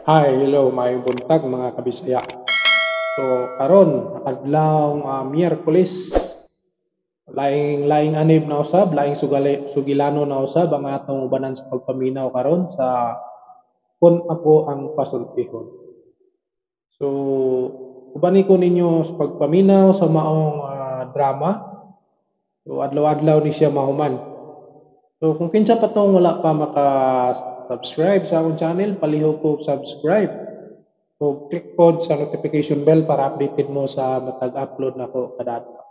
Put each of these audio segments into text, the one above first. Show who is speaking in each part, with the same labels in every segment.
Speaker 1: Hi, hello, maayong buntag mga kabisaya. So karon adlaw Miyerkules, laing anib na usab, laing sugilano na usab ang atong ubanan sa pagpaminaw karon sa Kun Ako Ang Pasultihon. So ubani ko ninyo sa pagpaminaw sa maong drama. So adlaw-adlaw ni siya mahuman. So kung kinsa pa tong wala pa maka-subscribe sa akong channel, palihog ko subscribe. So click pod sa notification bell para updated mo sa matag upload nako kada adlaw.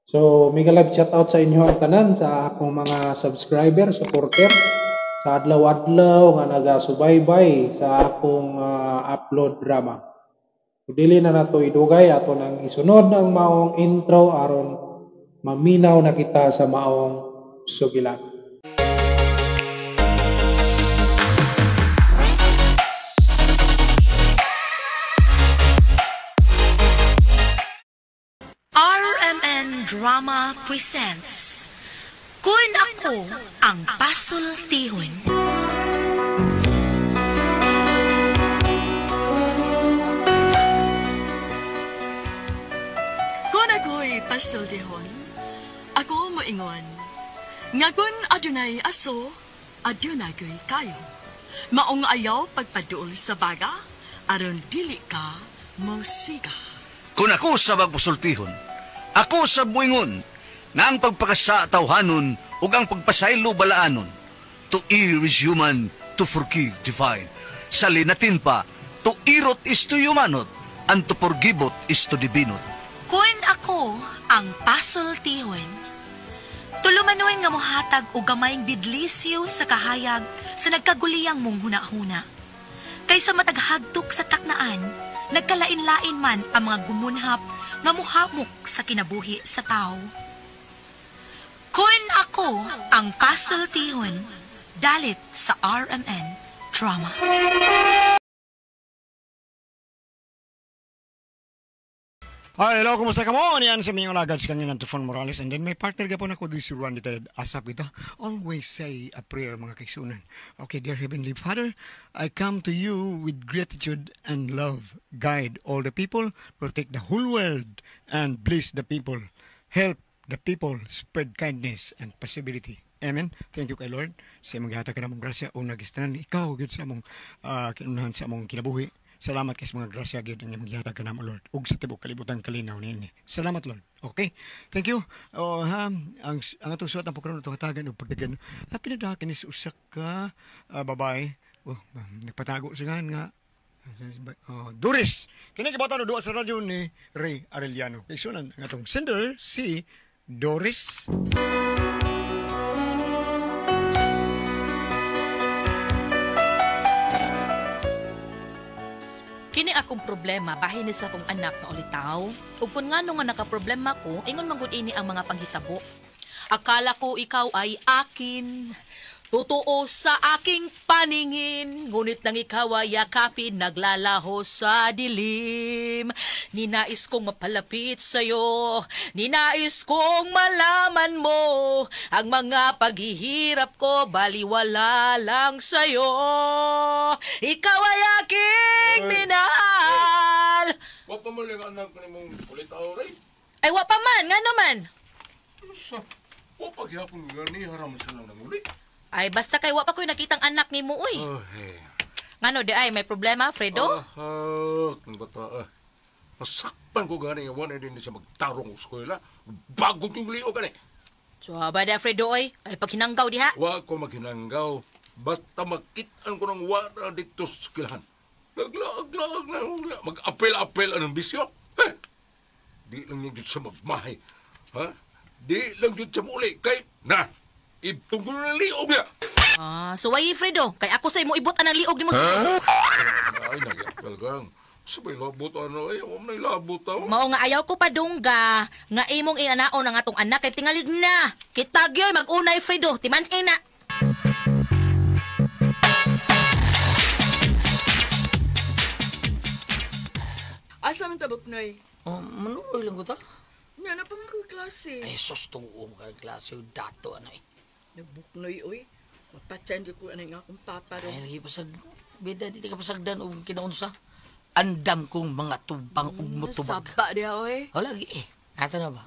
Speaker 1: So mega live shout out sa inyo ang tanan sa akong mga subscriber, supporter sa adlaw-adlaw nga nagasubaybay sa akong upload drama. So, dili na nato idugay, ato nang isunod ang maong intro aron maminaw na kita sa maong sugilan.
Speaker 2: RMN Drama presents Kun Ako Ang Pasultihon.
Speaker 3: Kun ako'y pasultihon, ako moingon, nga kun adunay aso, adunay ko'y kayo. Maong ayaw pagpaduol sa baga, aron dili ka mosiga.
Speaker 4: Kun ako sa magpasultihon, ako sa buingon, nga ang pagpakasa tawhanon ug ang pagpasaylo balaanon. To err is human, to forgive divine. Sa linatin pa, to irot is to humanot, and to forgiveot is to divinot.
Speaker 2: Kun ako ang pasultihon, tulumanon nga mohatag og gamayng bidlisiw sa kahayag sa nagkaguliyang mong hunahuna. Kaysa mataghagtok sa taknaan, nagkalain-lain man ang mga gumunhap nga muhamok sa kinabuhi sa tao. Kun ako ang pasultihon, dalit sa RMN Drama.
Speaker 5: Hi, hello, kumusta ka mo? Yan sa miyong alagad si kanya ng Tufon Morales. And then may partner ka po na ko si Randy Ted. Asap ito. Always say a prayer, mga kaigsunan. Okay, dear Heavenly Father, I come to you with gratitude and love. Guide all the people, protect the whole world, and bless the people. Help the people spread kindness and possibility. Amen. Thank you kay Lord. Sa imong gihatag ka namong grasya, una gistanan ikaw gyud sa among kinunahan sa among kinabuhi. Salamat kay sa mga grasya gyud ang imong gihatag kanamo Lord ug sa tibuok kalibutan kalinaw niini. Salamat Lord. Okay. Thank you. Oh, ha, ang atong suwat ang pagkaron atong hatagan og pagdagan. Pinadaha kini sa usa ka babae. Oh, nagpatago siya nga Doris. Kini gibatan duwa sa radyo ni Ray Arellano. Kaysunan ang atong sender si Doris.
Speaker 2: Kini akong problema bahin ni sa akong anak nga ulitaw. Ug kun ngano nga nakaproblema ko, ingon man gud ini ang mga panghitabo. Akala ko ikaw ay akin, totoo sa aking paningin, ngunit nang ikaw ay yakapin, naglalaho sa dilim. Ninais kong mapalapit sa'yo, ninais kong malaman mo, ang mga paghihirap ko, baliwala lang sa'yo. Ikaw ay aking minahal.
Speaker 6: Wa pa man lang anak ni mong ulitaw, Ray.
Speaker 2: Ay, wa pa man, nga naman.
Speaker 6: Sa, wa pa gihapon gani, haram sa lang nang uli.
Speaker 2: Ay, basta kay wa pa ko'y nakitang anak ni mo, uy.
Speaker 6: Oh, hey.
Speaker 2: Ngano di ay, may problema, Fredo?
Speaker 6: Ahak, ng bata. Masakpan ko gani nga wala din siya magtarong eskwela. Bagong yung liog gani.
Speaker 2: So, ba da, Fredo, oy? Ay, paghinanggaw diha.
Speaker 6: Wa ko maghinanggaw. Basta makitaan ko ng wala dito sa eskwelahan. Naglaag-laag na. Mag-apel-apel anong bisyo. Eh, di lang yung dito siya magmahay. Ha? Di lang dito siya muli. Kay, na! Ibtong ko na liog niya.
Speaker 2: Ah, so why, Fredo? Kay ako sa imo ibot anang liog nimo.
Speaker 6: Huh? Ay, nag-apel kang. Sabay labot ano ay, huwag na ilabot ako.
Speaker 2: Mao nga ayaw ko padungga nga imong inanaon ang atong anak kay tingalig na. Kitag yoy mag-unay, Fredo. Timan-in na.
Speaker 3: Asa man tabok, Noy?
Speaker 7: Oh, manuoy lang ko ta.
Speaker 3: Nga na pa man ko klase.
Speaker 7: Ay, sus, tungo mo ka klase. Dato, ano eh.
Speaker 3: Nagbuknoy, oy. Mapatsan ko ano nga akong papa ro.
Speaker 7: Ay, lagi pa sa Bida di ka pasagdan og kinaunsa. Andam kong mga tubang ug mutubag.
Speaker 3: Saba diha oy.
Speaker 7: O lagi eh. Ato na ba?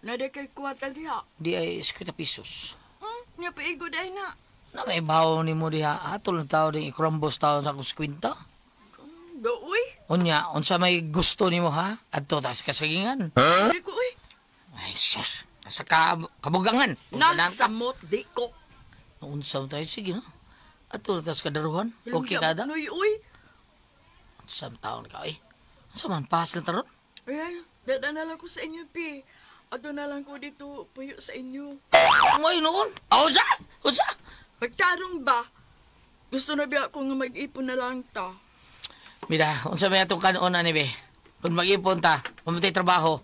Speaker 3: Nada kay kwarta diha.
Speaker 7: Di ay 50 pesos.
Speaker 3: Nya paigo day na.
Speaker 7: Na may bawo ni mo diha. Ato lang tao ding ikrambos tao sa akong 50.
Speaker 3: Doy.
Speaker 7: Unya, unsa may gusto nimo ha? Adto tas kasagingan.
Speaker 3: Huh? Di ko oy.
Speaker 7: Ay sus. Sa kabugangan.
Speaker 3: Nasamot di ko.
Speaker 7: Unsa man tayo sige no. Adto tas kadaruhan. Okay ka da?
Speaker 3: Noy oy.
Speaker 7: Unsa man taon ka eh. Unsa man pas lang taron?
Speaker 3: Ay, dada na lang ko sa inyo pi. Ato na lang ko dito puyo sa inyo.
Speaker 7: Ngay noon. Unsa? Unsa?
Speaker 3: Pagtarong ba? Gusto na biya ko nga mag-ipon na lang ta.
Speaker 7: Mira, unsa may atong kanon ani be? Kung mag-ipon ta, pumunta trabaho.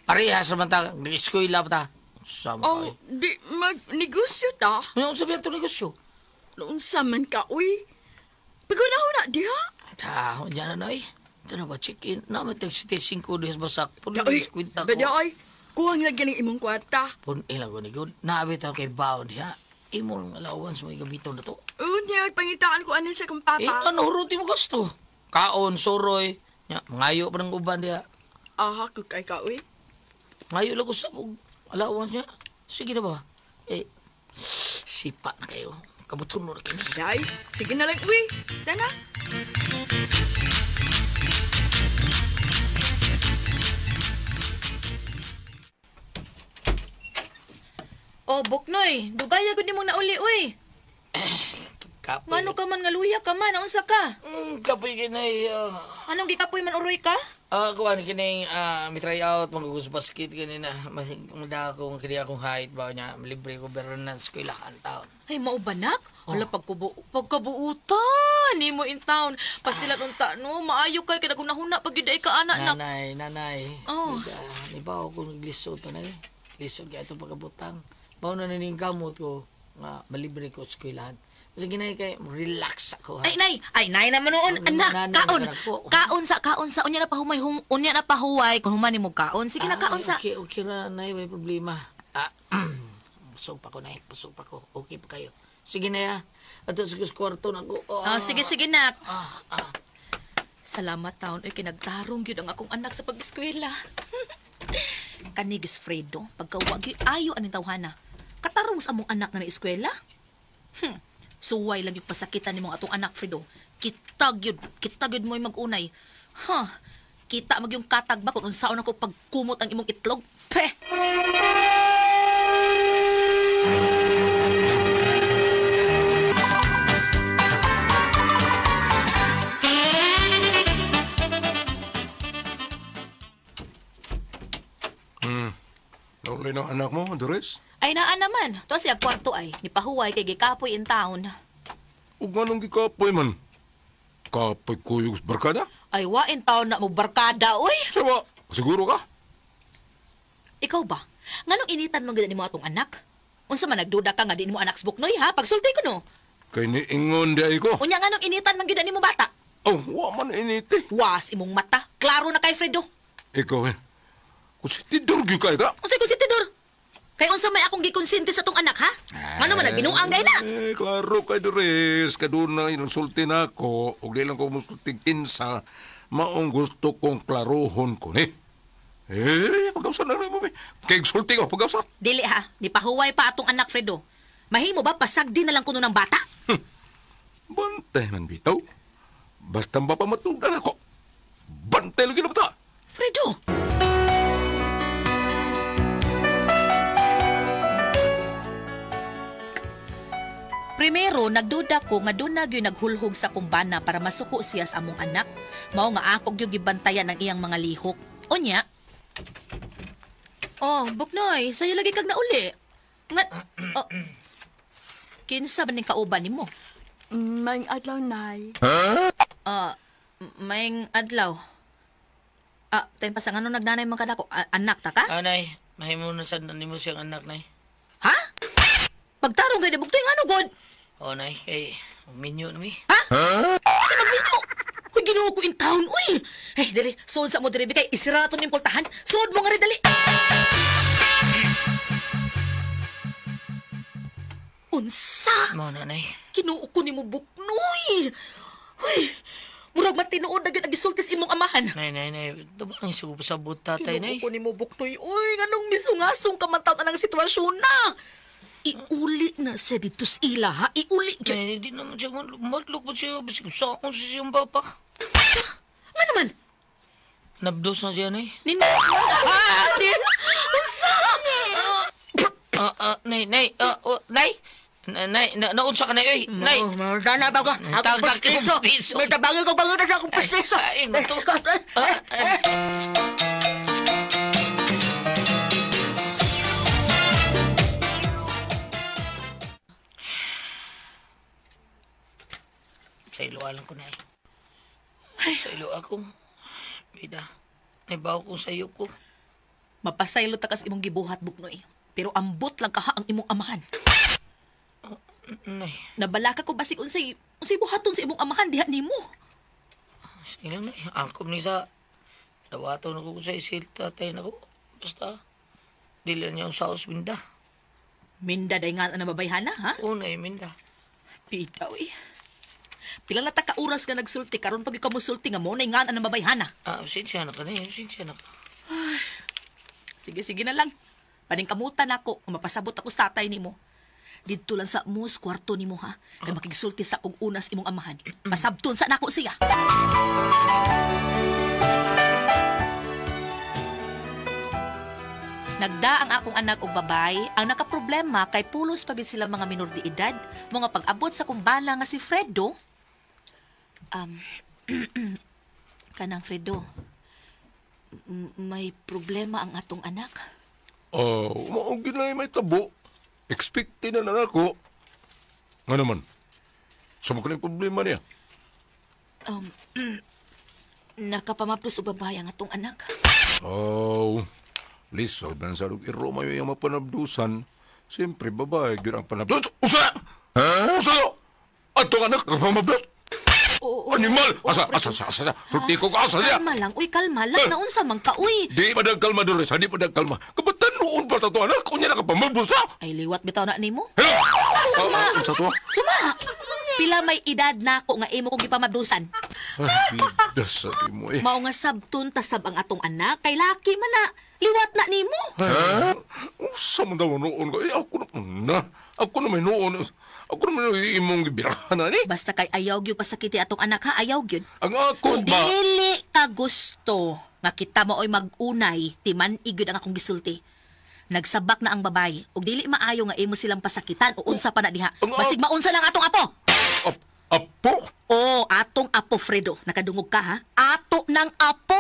Speaker 7: Parehas naman ta, nag-eskwela pa ta. Unsa man
Speaker 3: Oh, di mag-negosyo ta.
Speaker 7: Unsa may atong negosyo?
Speaker 3: Unsa man ka, uy. Paguna-una diha.
Speaker 7: Ta, unya na noy. Ito na ba, chicken? Na, may tag 75 dias basak. Puno
Speaker 3: Ay,
Speaker 7: kwinta ko.
Speaker 3: bada ay. Kuhang lagi ng imong kwarta.
Speaker 7: Pun ilang ko ni good. Naabi ta kay baon diha. Imong allowance mo igamiton na to.
Speaker 3: Unya, pangitaan ko ani sa kong papa.
Speaker 7: Eh, ano, huruti mo gusto? Kaon, suroy. Nya, mangayo pa ng uban diha.
Speaker 3: Aha, kung kay ka, uy.
Speaker 7: Ngayo lang ko sa allowance niya. Sige na ba? Eh, sipa na kayo. Kabuton mo na kini.
Speaker 3: Day, sige na lang, uy. Tana.
Speaker 2: Oh, Buknoy, dugaya gud nimo nauli uy.
Speaker 7: Kapoy.
Speaker 2: Ngano ka man nga luya ka man, unsa ka?
Speaker 7: Kapoy kinay.
Speaker 2: Anong gikapoy man uroy ka?
Speaker 7: Kuan kining mi try out magagus basket kanina. Mada akong kini akong height ba niya libre ko pero na eskwelahan taon.
Speaker 2: Ay mao ba nak? Hala pagkabuutan nimo in town. Pastilan unta no, maayo kay kay nagunahuna pag gyud ay ka anak nak.
Speaker 7: Nanay, nanay.
Speaker 2: Oh.
Speaker 7: Ni ba ako naglisod pa na eh. Lisod kaya ito pagkabutang. Mao na ning gamot ko nga malibre ko sa eskwelahan. Sige na kay relax ako ha.
Speaker 2: Ay nay, ay nay naman noon anak
Speaker 7: nanay,
Speaker 2: kaon.
Speaker 7: nagarako.
Speaker 2: Kaon sa unya na pahumay unya na pahuway kun human nimo kaon. Sige na kaon sa.
Speaker 7: Okay, okay ra nay, may problema. Busog pa ko nay, busog pa ko. Okay pa kayo. Sige na ya. Ato sa kwarto na ko.
Speaker 2: Oh, sige sige nak. Salamat taon oy kinagtarong gyud ang akong anak sa pag-eskwela. Kani Fredo, pagka wa gyud ayo aning tawhana. Katarong sa among anak nga na-eskwela. Suway lang yung pasakitan nimong atong anak, Fredo. Kitag yun mo'y mag-unay. Huh. Kita mag yung katag ba kung unsaon ako pagkumot ang imong itlog? Peh!
Speaker 6: Nauli ng anak mo, Doris?
Speaker 2: Ay naa naman. To siya kwarto ay. Nipahuway kay gikapoy in town.
Speaker 6: Ug nganong gikapoy man? Kapoy kuyog sa barkada?
Speaker 2: Ay wa in town na mo barkada, oy.
Speaker 6: Sawa, siguro ka?
Speaker 2: Ikaw ba? Nganong initan man gid nimo atong anak? Unsa man nagduda ka nga di nimo anak sa Buknoy ha? Pagsulti ko no.
Speaker 6: Kay niingon di ay ko.
Speaker 2: Unya nganong initan man gid nimo bata?
Speaker 6: Oh, wa man initi.
Speaker 2: Was imong mata. Klaro na kay Fredo.
Speaker 6: Ikaw eh. Konsentidor gyud kay ka.
Speaker 2: Unsay konsentidor? Kay unsa may akong gikonsinti sa tong anak ha? Ngano man nagbinuang gay na?
Speaker 6: Eh, klaro kay Doris, kaduna insulti na ako ug di lang ko musulti kinsa maong gusto kong klarohon ko ni. Eh, pag-usa na mo. Kay sulti ko pag-usa.
Speaker 2: Dili ha, nipahuway pa atong anak Fredo. Mahimo ba pasagdi na lang kuno ng bata?
Speaker 6: Bantay man bitaw. Basta ba pamatudan ako. Bantay lagi na bata.
Speaker 2: Fredo. Primero, nagduda ko nga doon na gyud naghulhog sa kumbana para masuko siya sa among anak. Mao nga ako gyud gibantayan ang iyang mga lihok. Unya. Oh, Buknoy, sayo lagi kag nauli. Nga oh, kinsa ba ning kauban nimo?
Speaker 3: Maayong adlaw, nay.
Speaker 2: Maayong adlaw. Time pa sa ngano nagnanay man kada ko? Anak ta ka?
Speaker 7: Nay, mahimo na sad nimo siyang anak, nay.
Speaker 2: Ha? Pagtarong gay Buknoy ngano god?
Speaker 7: Oh, nay, kay minyo na mi.
Speaker 2: Ha? Sa magminyo? Uy, Ginoo ko in town, uy. Eh, dali, suod sa mo diri kay isira to ning pultahan. Suod mo nga rin, dali. Unsa?
Speaker 7: Mao na, nay.
Speaker 2: Kinuo ko nimo Buknoy. Uy, murag matinuod na gyud ang gisulti sa imong amahan.
Speaker 7: Nay, nay, nay. Tabang sabot tatay, nay.
Speaker 2: Kinuo ko nimo Buknoy. Uy, nganong misungasong ka man taon anang sitwasyon na. Iuli na siya dito sa ila, ha? Iuli gyud.
Speaker 7: Nay, di naman siya madlok po siya. Bisig saon siya siyang papa.
Speaker 2: Nga naman?
Speaker 7: Nabdos na siya, nay.
Speaker 2: Nina... Ah, di... Unsa?
Speaker 7: Nay, nay, oh, nay. Nay, naunsa ka na, oy. Nay.
Speaker 8: Sana ba ka? Akong pustiso. May tabangin ko panguta sa akong pustiso.
Speaker 7: Ay, mato. Sa ilo alam ko na eh. Sa ilo ako. Bida, naibaw ko sa iyo ko.
Speaker 2: Mapasaylo ta kas imong gibuhat, Buknoy. Pero ambot lang kaha ang imong amahan.
Speaker 7: Oh, nay.
Speaker 2: Nabalaka ko basig unsay buhaton sa imong amahan diha nimo.
Speaker 7: Sige lang, nay. Angkom ni sa dawato na ko sa isil tatay na ko. Basta, dili niya ang saos minda.
Speaker 2: Minda day nga na babayhana, ha?
Speaker 7: Oo, nay, minda.
Speaker 2: Bitaw eh. Pila na ta ka oras nga nagsulti karon pag ikaw mosulti nga mo nay nga na babayhana.
Speaker 7: Ah, sinsya na ka na, sinsya na ka.
Speaker 2: Ay, sige, sige na lang. Paningkamutan ako, mapasabot ako sa tatay nimo. Didto lang sa mus kwarto nimo ha. Kay makigsulti sa kog unas imong amahan. Pasabton sa nako siya. Nagda ang akong anak og babay, ang nakaproblema kay pulos pa gid sila mga minor de edad, mga pag-abot sa kumbala nga si Fredo. Kanang Fredo, may problema ang atong anak.
Speaker 6: Oh, mao ginay may tabo. Expected na na ako. Nga naman, sa mga problema niya?
Speaker 2: Nakapamaplos og babae ang atong anak.
Speaker 6: Oh, lisod man sa lug iro mayo yung mapanabdusan. Siyempre, babae, gyud ang panabdus. Usa! Ha? Usa! Atong anak, nakapamabdos!
Speaker 2: Oo,
Speaker 6: Animal! Asa, asa, asa, asa, sulti ko asa siya!
Speaker 2: Kalma lang, uy, kalma lang. Naunsa man ka, uy.
Speaker 6: Di pa kalma, Doris, di pa kalma. Kabatan noon pa sa to, anak, kunya nakapamabdos na!
Speaker 2: Ay, liwat bitaw na nimo.
Speaker 6: Hello!
Speaker 2: Suma!
Speaker 6: Unsa to?
Speaker 2: Suma! Pila may edad na ako nga imo kong gipamabdusan.
Speaker 6: Ay, bidas sa di mo eh.
Speaker 2: Mao nga sabton tasab ang atong anak, kay laki man na. Liwat na nimo.
Speaker 6: Ha? Unsa man daw noon ko? Eh, ako na, ako na may noon. Ako na may imong gibirahan na ni.
Speaker 2: Basta kay ayaw gyud pasakiti atong anak ha, ayaw gyud.
Speaker 6: Ang ako
Speaker 2: ba? Dili ka gusto nga kita maoy mag-unay, timan-i gyud ang akong gisulti. Nagsabak na ang babae ug dili maayo nga imo silang pasakitan o unsa pa na diha. Basig maunsa lang atong apo.
Speaker 6: Apo?
Speaker 2: Oo, atong apo Fredo. Nakadungog ka ha? Ato ng apo.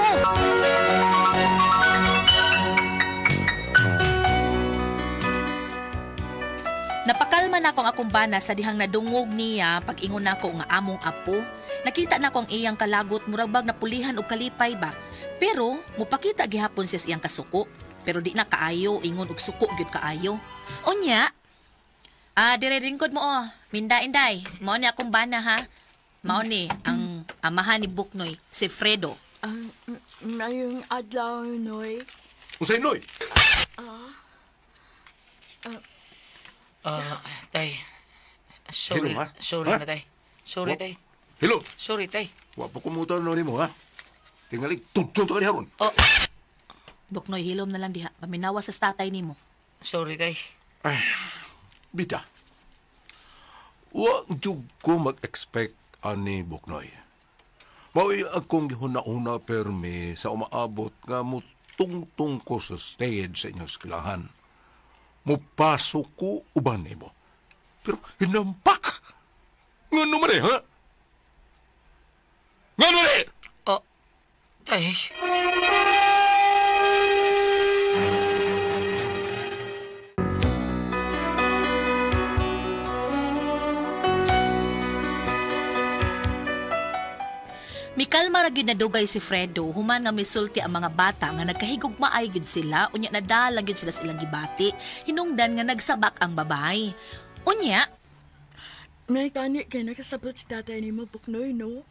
Speaker 2: Napakalma na akong akong bana sa dihang nadungog niya pag-ingon nako nga among apo. Nakita na ko ang iyang kalagot murag bag napulihan og kalipay ba. Pero mupakita gihapon siya sa iyang kasuko. Pero di na kaayo ingon og suko gyud kaayo. Unya, dire ringkod mo oh. Minda inday, mao ni akong bana ha. Mao ni ang amahan ni Buknoy, si Fredo.
Speaker 3: Ngayong adlaw, Noy.
Speaker 6: Unsay Noy?
Speaker 7: Tay. Sorry,
Speaker 6: Hello, ha?
Speaker 7: Sorry
Speaker 6: Ha?
Speaker 7: na, tay. Sorry, tay.
Speaker 6: Hello.
Speaker 7: Sorry, tay.
Speaker 6: Wa pa kumutan na nimo, ha? Tingali, tudtong ka ni haron.
Speaker 7: Oh.
Speaker 2: Buknoy, hilom na lang diha. Paminawa sa tatay nimo.
Speaker 7: Sorry, tay.
Speaker 6: Ay, bita. Wa jud ko mag-expect ani Buknoy. Mao'y akong gihuna-una permi sa umaabot nga mutungtong ko sa stage sa inyong eskwelahan. Mupasok ko uban nimo. Pero hinampak! Ngano man eh, ha? Ngano eh?
Speaker 7: Oh, tay.
Speaker 2: Mikalma ra gyud nadugay si Fredo human nga misulti ang mga bata nga nagkahigugmaay gyud sila unya nadala gyud sila sa ilang gibati hinungdan nga nagsabak ang babae. Unya
Speaker 3: May gani kay nakasabot si tatay nimo Buknoy, no?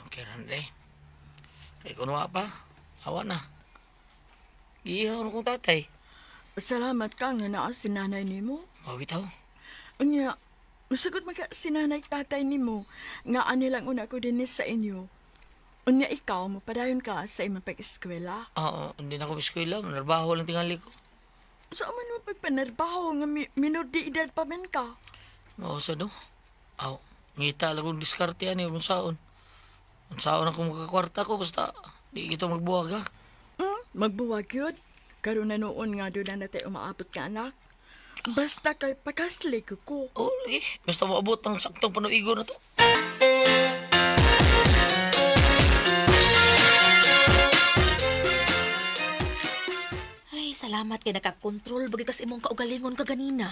Speaker 7: Okay ra day. Kay kunwa pa, awa na. Giihaw na kong tatay.
Speaker 3: Salamat ka nga naa si nanay nimo.
Speaker 7: Mawitaw.
Speaker 3: Unya, musugot maka sinanay tatay nimo nga ani lang una ko dinhi sa inyo. Unya ikaw, mapadayon ka sa imong pag-eskwela.
Speaker 7: Oo, hindi na ako eskwela. Manarbaho lang tingali ko.
Speaker 3: Sa man mo pagpanarbaho nga minor di edad pa man ka.
Speaker 7: Oo, sa do. Aw, ngita lang kong diskarte ani kung saon. Kung saon ako makakwarta ko, basta di kita magbuwag ha.
Speaker 3: Magbuwag yun. Karon na noon nga doon na natay umaabot ka anak. Basta kay pakasli ko.
Speaker 7: Oo, lagi. Basta maabot ang saktong panuigo na to.
Speaker 2: Ay, salamat kay nakakontrol bagay kas imong kaugalingon kaganina.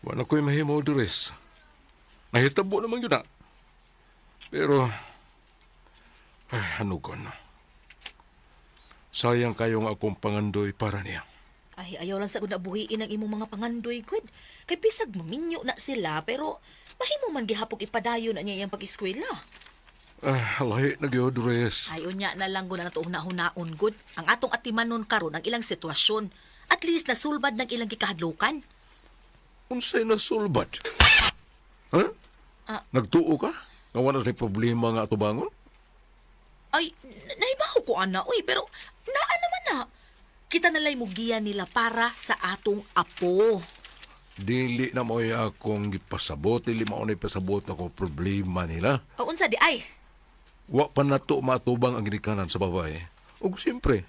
Speaker 6: Wala ko'y mahimo, Doris. Nahitabo naman yun na. Pero, ay, ano ko na. Sayang kayong akong pangandoy para niya.
Speaker 2: Ay, ayaw lang sa gud buhiin ang imong mga pangandoy, gud. Kay bisag maminyo na sila, pero mahimo man gihapog ipadayon na niya iyang pag-eskwela.
Speaker 6: Ah, lahi na gyud, Doris.
Speaker 2: Ay, unya na lang gud na nato hunaon gud. Ang atong atimanon karon ang ilang sitwasyon. At least nasulbad ng ilang gikahadlukan.
Speaker 6: Unsay nasulbad? Ha?
Speaker 2: Ah.
Speaker 6: Nagtuo ka? Nga wala na problema nga atubangon?
Speaker 2: Ay, naibaho ko ana, uy, pero naa naman na. Kita nalay mugiya nila para sa atong apo.
Speaker 6: Dili na mo'y akong gipasabot, dili mao na ipasabot ako problema nila.
Speaker 2: O unsa di ay?
Speaker 6: Wa pa nato matubang ang ginikanan sa babae. Ug siyempre,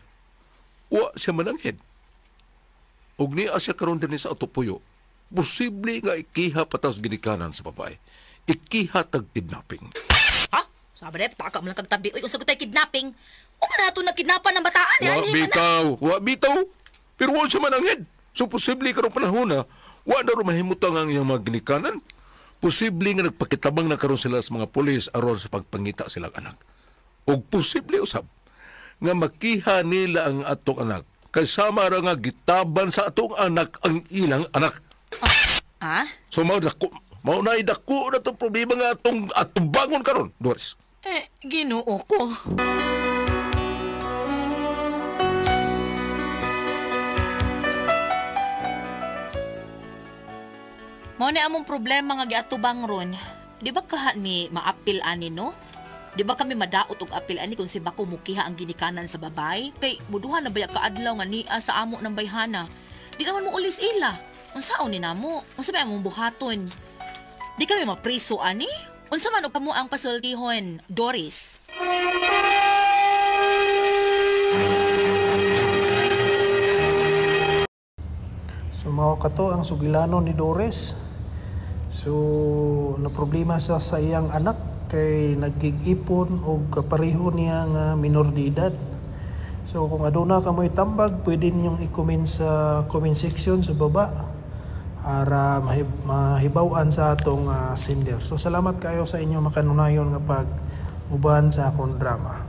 Speaker 6: wa siya mananghid. Ug niya siya karon dinhi sa atupuyo. Posible nga ikiha patas ginikanan sa babae. Ikiha tag kidnapping.
Speaker 2: Ha? Sabi na, pataka mo lang kagtabi. Uy, unsa ko tayo kidnapping? O man nato nagkidnapan ng bataan.
Speaker 6: Wa bitaw, wa bitaw. Pero wa siya mananghid. So posible karong panahon na wa na ro mahimutang ang iyang mga ginikanan. Posible nga nagpakitabang na karon sila sa mga pulis aron sa pagpangita silang anak. Og posible usab nga makiha nila ang atong anak. Kay sama ra nga gitaban sa atong anak ang ilang anak.
Speaker 2: Ha?
Speaker 6: So mao dako, mao na dako na tong problema nga atong atubangon karon, Doris.
Speaker 2: Eh, Ginoo ko. Mao ni among problema nga giatubang ron. Di ba kaha mi maapil ani no? Di ba kami madaot og apil ani kung si Bako mukiha ang ginikanan sa babay? Kay muduha na baya kaadlaw nga nia sa amo ng bayhana. Di naman mo ulis ila. Unsaon ni namo? Unsa ba among buhaton? Di kami mapriso ani? Unsa man og kamo ang pasultihon, Doris?
Speaker 1: So mao kato ang sugilano ni Doris. So na problema sa iyang anak kay nagigipon og kapareho niya nga minor de edad. So kung aduna kamoy tambag, pwede ninyong i-comment sa comment section sa baba para mahibaw-an sa atong sender. So salamat kayo sa inyong makanunayon nga pag-uban sa akong drama.